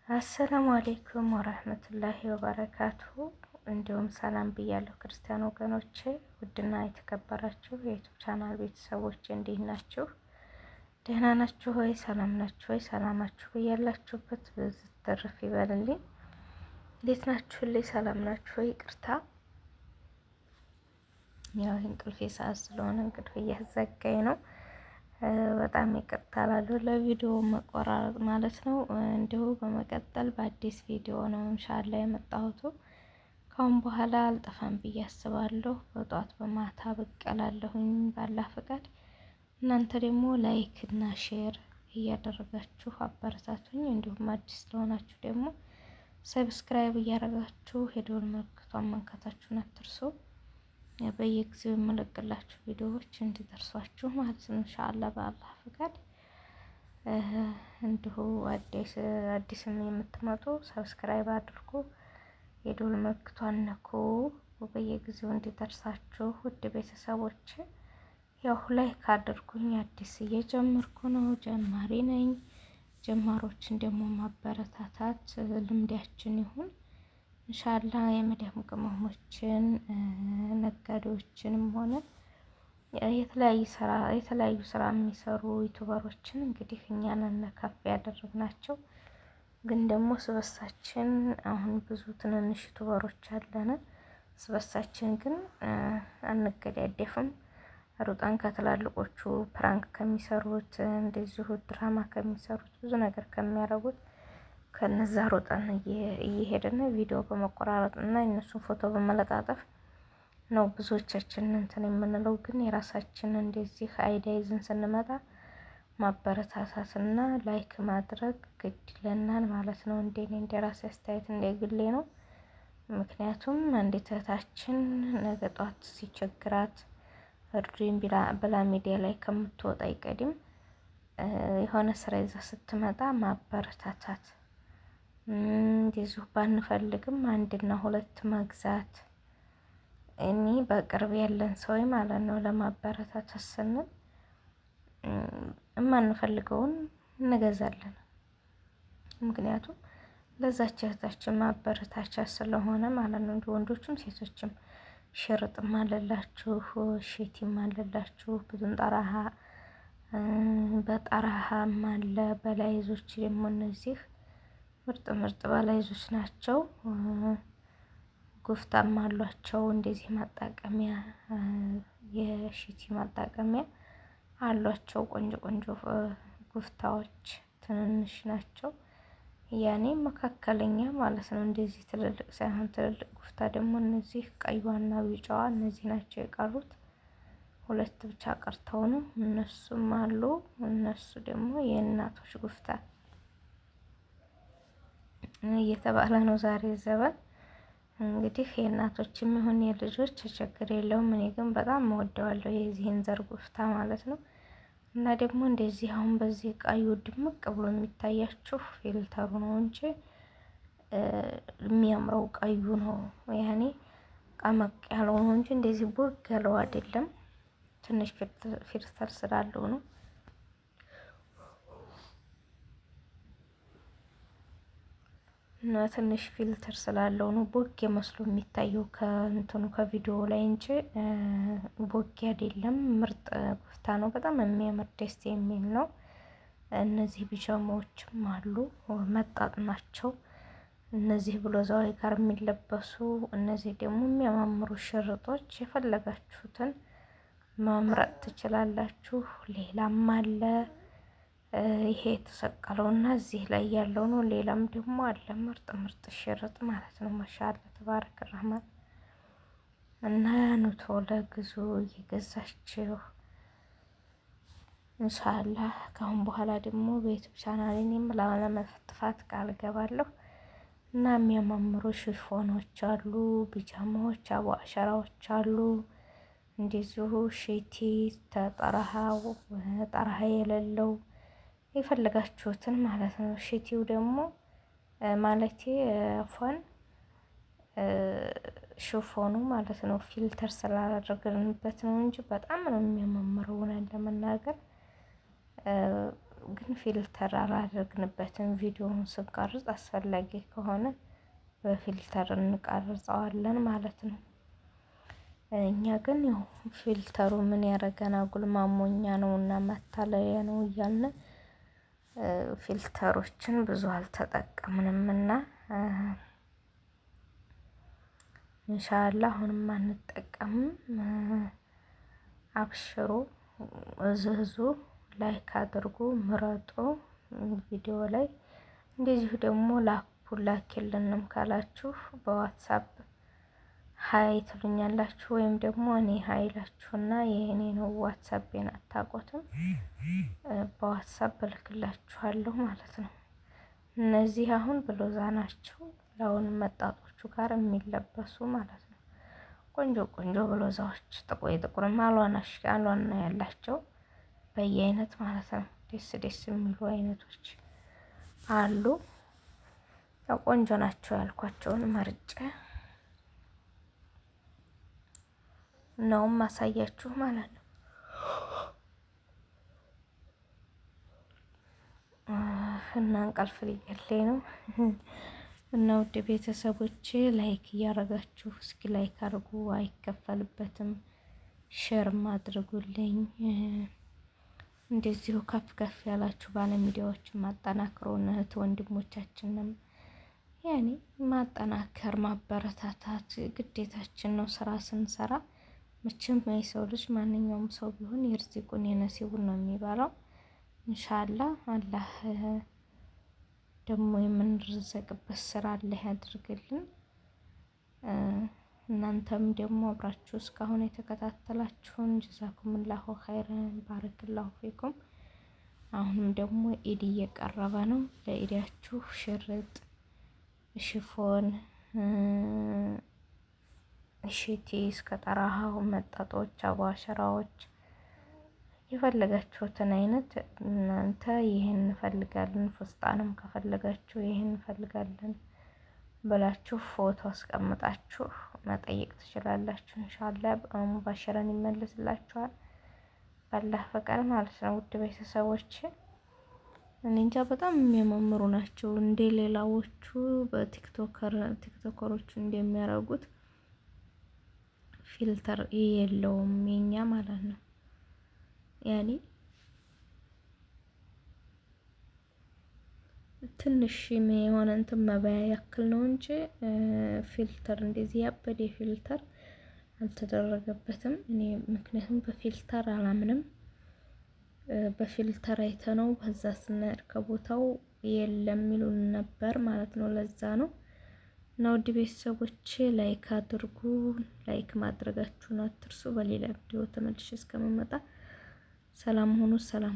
السلام عليكم ورحمة الله وبركاته። እንዲሁም ሰላም ብያለሁ ክርስቲያን ወገኖቼ፣ ውድና የተከበራችሁ የ YouTube channel ቤተሰቦች እንዴት ናችሁ? ደህና ናችሁ ወይ? ሰላም ናችሁ ወይ? ሰላማችሁ በያላችሁበት ብዝት ትርፍ ይበልልኝ። እንዴት ናችሁልኝ? ሰላም ናችሁ ወይ? ይቅርታ ያው እንቅልፌ ሰዓት ስለሆነ እንቅልፍ እያዘጋኝ ነው። በጣም ይቅርታ እላለሁ ለቪዲዮ መቆራረጥ ማለት ነው። እንዲሁ በመቀጠል በአዲስ ቪዲዮ ነው إن شاء الله የመጣሁት። ካሁን በኋላ አልጠፋም ብዬ አስባለሁ። በጧት በማታ ብቅ እላለሁኝ ባላህ ፈቃድ። እናንተ ደግሞ like እና share እያደረጋችሁ አበረታቱኝ። እንዲሁም አዲስ ስለሆናችሁ ደግሞ subscribe እያደረጋችሁ የደወል ምልክቷን መንካታችሁን አትርሱ። በየጊዜው የምለቅላችሁ ቪዲዮዎች እንዲደርሷችሁ ማለት ነው። إن شاء الله በአላህ ፍቃድ። እንዲሁ አዲስም የምትመጡ subscribe አድርጉ፣ የደወል ምልክቷን ነኩ፣ በየጊዜው እንዲደርሳችሁ። ውድ ቤተሰቦች ያው like አድርጉኝ። አዲስ እየጀመርኩ ነው፣ ጀማሪ ነኝ። ጀማሮችን ደግሞ ማበረታታት ልምዳችን ይሁን። إن شاء الله የመዳም ቅመሞችን ነጋዴዎችንም ሆነ የተለያዩ ስራ የሚሰሩ YouTuber ኦችን እንግዲህ እኛን ከፍ ያደረግናቸው፣ ግን ደግሞ ስበሳችን አሁን ብዙ ትንንሽ YouTuber ኦች አለን። ስበሳችን ግን አንገዳደፍም። ሩጣን ከትላልቆቹ prank ከሚሰሩት፣ እንደዚሁ ድራማ ከሚሰሩት፣ ብዙ ነገር ከሚያደርጉት ከነዛ ሮጠን እየሄድን ቪዲዮ በመቆራረጥ እና የእነሱን ፎቶ በመለጣጠፍ ነው ብዙዎቻችን እንትን የምንለው። ግን የራሳችን እንደዚህ idea ይዘን ስንመጣ ማበረታታትና like ማድረግ ግድ ይለናል ማለት ነው። እንደኔ እንደ ራሴ አስተያየት እንደ ግሌ ነው። ምክንያቱም አንዲት እህታችን ነገ ጧት ሲቸግራት እርዱኝ ብላ ሚዲያ ላይ ከምትወጣ ይቀድም የሆነ ስራ ይዛ ስትመጣ ማበረታታት፣ እንደዚሁ ባንፈልግም አንድና ሁለት መግዛት፣ እኔ በቅርብ ያለን ሰው ማለት ነው፣ ለማበረታታት ስንል የማንፈልገውን እንገዛለን። ምክንያቱም ለዛች እህታችን ማበረታቻ ስለሆነ ማለት ነው። ወንዶችም ሴቶችም ሽርጥም አለላችሁ፣ ሼቲም አለላችሁ፣ ብዙም ጠራሃ በጠራሃም አለ። በላይዞች ደግሞ እነዚህ ምርጥ ምርጥ ባላይዞች ናቸው። ጉፍታም አሏቸው። እንደዚህ ማጣቀሚያ የሽቲ ማጣቀሚያ አሏቸው። ቆንጆ ቆንጆ ጉፍታዎች ትንንሽ ናቸው። ያኔ መካከለኛ ማለት ነው። እንደዚህ ትልልቅ ሳይሆን ትልልቅ ጉፍታ ደግሞ እነዚህ ቀይዋና ቢጫዋ እነዚህ ናቸው የቀሩት። ሁለት ብቻ ቀርተው ነው። እነሱም አሉ። እነሱ ደግሞ የእናቶች ጉፍታ እየተባለ ነው ዛሬ ዘበን። እንግዲህ የእናቶችም ይሁን የልጆች ችግር የለውም። እኔ ግን በጣም እወደዋለሁ የዚህን ዘር ጉፍታ ማለት ነው። እና ደግሞ እንደዚህ አሁን በዚህ ቀዩ ድምቅ ብሎ የሚታያችሁ filter ኡ ነው እንጂ የሚያምረው ቀዩ ነው። ያኔ ቀመቅ ያለው ነው እንጂ እንደዚህ ቦግ ያለው አይደለም። ትንሽ filter ስላለው ነው። እና ትንሽ filter ስላለው ነው ቦግ መስሎ የሚታየው ከእንትኑ ከቪዲዮ ላይ እንጂ ቦግ አይደለም። ምርጥ ጉፍታ ነው። በጣም የሚያምር ደስ የሚል ነው። እነዚህ ቢጃማዎችም አሉ፣ መጣጥ ናቸው። እነዚህ ብሎዛዊ ጋር የሚለበሱ፣ እነዚህ ደግሞ የሚያማምሩ ሽርጦች የፈለጋችሁትን መምረጥ ትችላላችሁ። ሌላም አለ። ይሄ የተሰቀለው እና እዚህ ላይ ያለው ነው። ሌላም ደግሞ አለ ምርጥ ምርጥ ሽርጥ ማለት ነው። ما شاء الله تبارك الرحمن። እና ኑ ቶሎ ግዙ እየገዛችሁ إن شاء الله። ከአሁን በኋላ ደግሞ በ YouTube channel እኔም ላለመጥፋት ቃል ገባለሁ። እና የሚያማምሩ ሽፎኖች አሉ፣ ቢጃማዎች፣ አቡ አሸራዎች አሉ። እንደዚሁ ሼቲ ተጠረሃው ጠረሃ የሌለው የፈለጋችሁትን ማለት ነው። ሽቲው ደግሞ ማለቴ ፎን ሽፎኑ ማለት ነው። filter ስላላደረግንበት ነው እንጂ በጣም ነው የሚያማምረው። እውነት ለመናገር ግን filter አላደርግንበትም። ቪዲዮውን ስንቀርጽ አስፈላጊ ከሆነ በ filter እንቀርጸዋለን ማለት ነው። እኛ ግን ያው filter ኡ ምን ያረገን አጉል ማሞኛ ነው እና ማታለያ ነው እያልን filter ኦችን ብዙ አልተጠቀምንም እና ኢንሻአላህ አሁንም አንጠቀምም። አብሽሩ፣ እዘዙ፣ like አድርጉ፣ ምረጡ ቪዲዮ ላይ እንደዚሁ ደግሞ ላኩ ላኪልንም ካላችሁ በዋትሳፕ hi ትሉኛላችሁ ወይም ደግሞ እኔ hi ላችሁና የእኔ ነው ዋትሳፔን አታውቁትም፣ በዋትሳፕ እልክላችኋለሁ ማለት ነው። እነዚህ አሁን ብሎዛ ናቸው፣ ለአሁን መጣጦቹ ጋር የሚለበሱ ማለት ነው። ቆንጆ ቆንጆ ብሎዛዎች ጥቁር የጥቁርም አልዋናሽ አልዋና ያላቸው በየአይነት ማለት ነው። ደስ ደስ የሚሉ አይነቶች አሉ። ያው ቆንጆ ናቸው ያልኳቸውን መርጬ ነው ማሳያችሁ ማለት ነው። እና እንቅልፍ ሊገለኝ ነው። እና ውድ ቤተሰቦቼ like እያረጋችሁ እስኪ like አድርጉ፣ አይከፈልበትም። share ም አድርጉልኝ። እንደዚሁ ከፍ ከፍ ያላችሁ ባለሚዲያዎችን ማጠናክሮን እህት ወንድሞቻችንም ያኔ ማጠናከር ማበረታታት ግዴታችን ነው። ስራ ስንሰራ መቼም የሰው ልጅ ማንኛውም ሰው ቢሆን የርዚቁን የነሲቡን ነው የሚበላው። እንሻላ አላህ ደግሞ የምንረዘቅበት ስራ አላህ ያድርግልን። እናንተም ደግሞ አብራችሁ እስካሁን የተከታተላችሁን ጀዛኩምላሁ ኸይረን ባረክላሁ ፊኩም። አሁንም ደግሞ ኢድ እየቀረበ ነው። ለኢዳችሁ ሽርጥ፣ ሽፎን፣ ሽቲ እስከ ጠራሃው መጣጦች፣ አቧሸራዎች የፈለጋችሁትን አይነት እናንተ ይህን እንፈልጋለን፣ ፍስጣንም ከፈለጋችሁ ይህን እንፈልጋለን ብላችሁ ፎቶ አስቀምጣችሁ መጠየቅ ትችላላችሁ። እንሻላ ሙባሽረን ይመልስላችኋል ባላህ ፈቃድ ማለት ነው። ውድ ቤተሰቦች እኔ እንጃ በጣም የሚያማምሩ ናቸው። እንደ ሌላዎቹ በቲክቶከር ቲክቶከሮቹ እንደሚያደርጉት filter የለውም የኛ ማለት ነው። ያኔ ትንሽ የሆነ እንትን መበያ ያክል ነው እንጂ filter እንደዚህ ያበደ filter አልተደረገበትም። እኔ ምክንያቱም በ filter አላምንም። በ filter አይተነው በዛ ስናሄድ ከቦታው የለም ይሉን ነበር ማለት ነው። ለዛ ነው እና ውድ ቤተሰቦቼ like አድርጉ። like ማድረጋችሁን አትርሱ። በሌላ ቪዲዮ ተመልሼ እስከምመጣ ሰላም ሁኑ። ሰላም።